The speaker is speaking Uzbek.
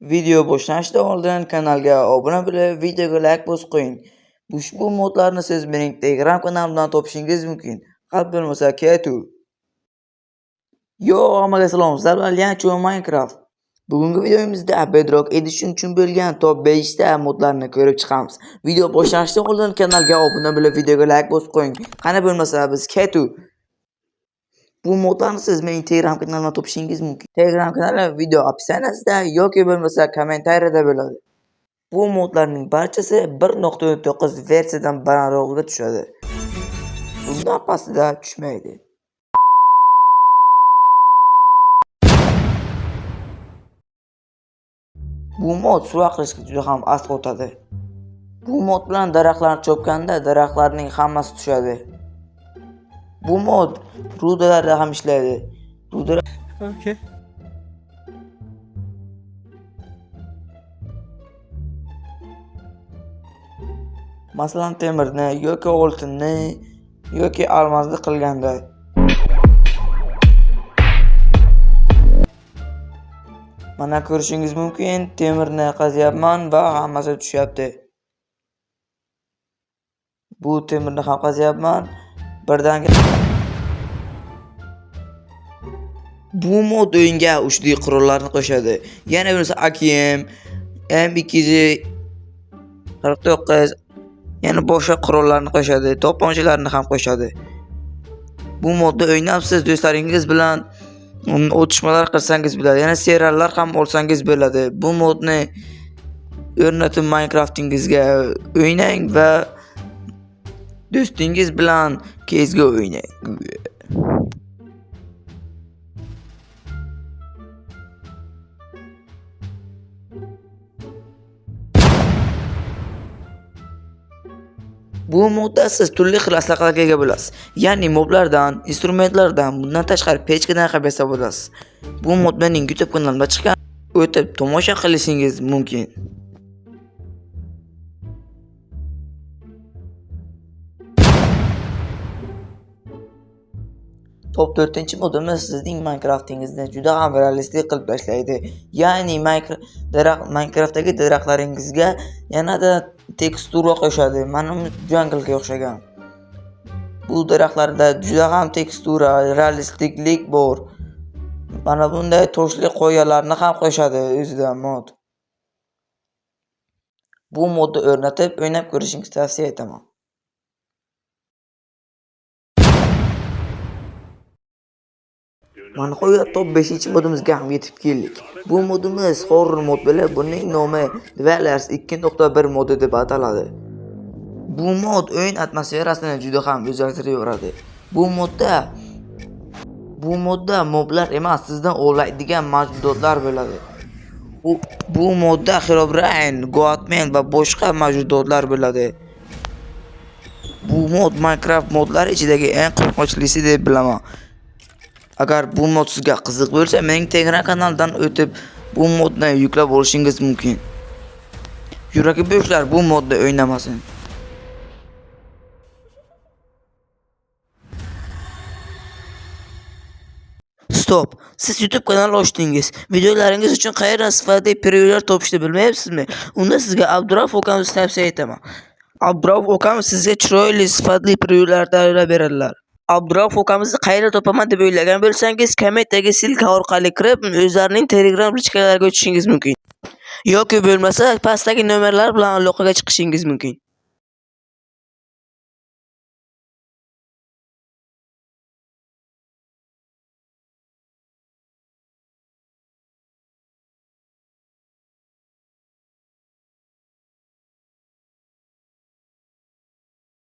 Video boshlanishidan oldin kanalga obuna bo'lib, videoga like bosib qo'ying. Ushbu modlarni siz mening Telegram kanalimdan topishingiz mumkin. Qalb bo'lmasa ketu. Yo, hammaga salom. Sizlar bilan Liancho Minecraft. Bugungi videomizda Bedrock Edition uchun bo'lgan top 5 ta modlarni ko'rib chiqamiz. Video boshlanishidan oldin kanalga obuna bo'lib, videoga like bosib qo'ying. Qani bo'lmasa biz ketu. Bu modlarni siz mening Telegram kanalimdan topishingiz mumkin. Telegram kanalim video описаниесida yoki bo'lmasa kommentariyada bo'ladi. Bu modlarning barchasi 1.9 versiyadan balandrog'iga tushadi. Bundan pastida tushmaydi. Bu mod suv qilishga juda ham asta o'tadi. Bu mod bilan daraxtlarni chopganda daraxtlarning hammasi tushadi. Bu mod rudalarda ham ishlaydi. Rudalar Okay. Masalan, temirni yoki oltinni yoki almazni qilganda. Mana ko'rishingiz mumkin, temirni qazyapman va hammasi tushyapti. Bu temirni ham qazyapman. Birdaniga bu mod o'yinga 3D qurollarni qo'shadi. Yana bo'lsa AKM, M249, yana boshqa qurollarni qo'shadi, to'pponchalarni ham qo'shadi. Bu modda o'ynab siz do'stlaringiz bilan otishmalar qilsangiz bo'ladi. Yana seriallar ham olsangiz bo'ladi. Bu modni o'rnatib Minecraftingizga o'ynang va do'stingiz bilan CS:GO o'ynang. Bu modda siz turli xil aslahalarga ega bo'lasiz. Ya'ni moblardan, instrumentlardan, bundan tashqari pechkadan ham yasab olasiz. Bu mod mening YouTube kanalimda chiqqan. O'tib tomosha qilishingiz mumkin. Top 4-modimiz sizning Minecraftingizni juda ham realistik qilib tashlaydi. Ya'ni Minecraftdagi daraxtlaringizga yanada tekstura qo'shadi. Mana bu junglega o'xshagan. Bu daraxtlarda juda ham tekstura, realistiklik bor. Mana bunday toshli qoyalarni ham qo'shadi o'zida mod. Bu modni o'rnatib o'ynab ko'rishingizni tavsiya etaman. Mana nihoyat top 5-modimizga ham yetib keldik. Bu modimiz horror mod bo'lib, buning nomi Dwellers 2.1 modi deb ataladi. Bu mod o'yin atmosferasini juda ham o'zgartirib yuboradi. Bu modda moblar emas, sizdan ovlaydigan mavjudotlar bo'ladi. Bu modda Herobrine, Goatman va boshqa mavjudotlar bo'ladi. Bu mod Minecraft modlari ichidagi eng qo'rqinchlisi deb bilaman. Agar bu mod sizga qiziq bo'lsa, mening Telegram kanaldan o'tib bu modni yuklab olishingiz mumkin. Yuragi bo'shlar bu modda o'ynamasin. Stop. Siz YouTube kanal ochdingiz. Videolaringiz uchun qayerdan sifatli previewlar topishni bilmayapsizmi? Unda sizga Abdurauf akamizni tavsiya etaman. Abdurauf akamiz sizga chiroyli sifatli previewlar tayyorlab beradilar. Abdurauf akamizni qayerda topaman deb o'ylagan bo'lsangiz, kommentdagi ссылка orqali kirib, o'zlarining Telegram lichkalariga o'tishingiz mumkin. Yoki bo'lmasa, pastdagi nomerlar bilan aloqaga chiqishingiz mumkin.